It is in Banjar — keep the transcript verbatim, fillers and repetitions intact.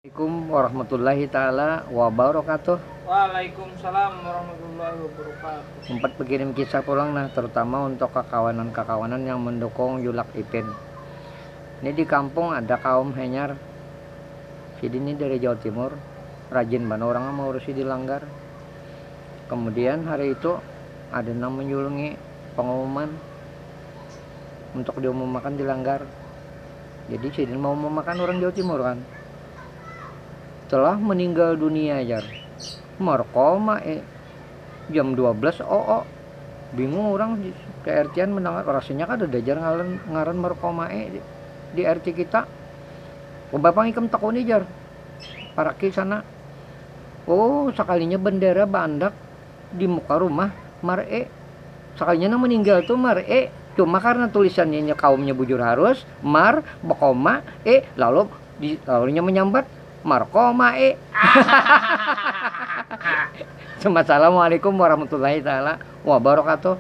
Assalamualaikum warahmatullahi taala wabarakatuh. Waalaikumsalam warahmatullahi wabarakatuh. Umpat bekirim kisah pulang nah, terutama untuk kakawanan-kakawanan yang mendukung Julak Ipin. Ini di kampung ada kaum hanyar. Sidin ini dari Jawa Timur, rajin banar orang maurusi di langgar. Kemudian hari itu ada nang menyulungi pengumuman untuk diumumakan di langgar. Jadi sidin mau memakan orang Jawa Timur kan. Telah meninggal dunia jar. Markoma eh jam dua belas oo. Bingung orang di K R T-an mendengar, rasanya kada ada jar ngaran, ngaran Markoma eh di, di R T kita. Coba pang ikam takuni jar. Paraki sana. Oh, sakalinya bendera baandak di muka rumah Mar E. Sakalinya nang meninggal tu Mar E. Cuma karena tulisannya kaumnya bujur harus, Mar, bakoma, E, lalu di, lalunya menyambat Markoma E. Assalamualaikum warahmatullahi taala wabarakatuh.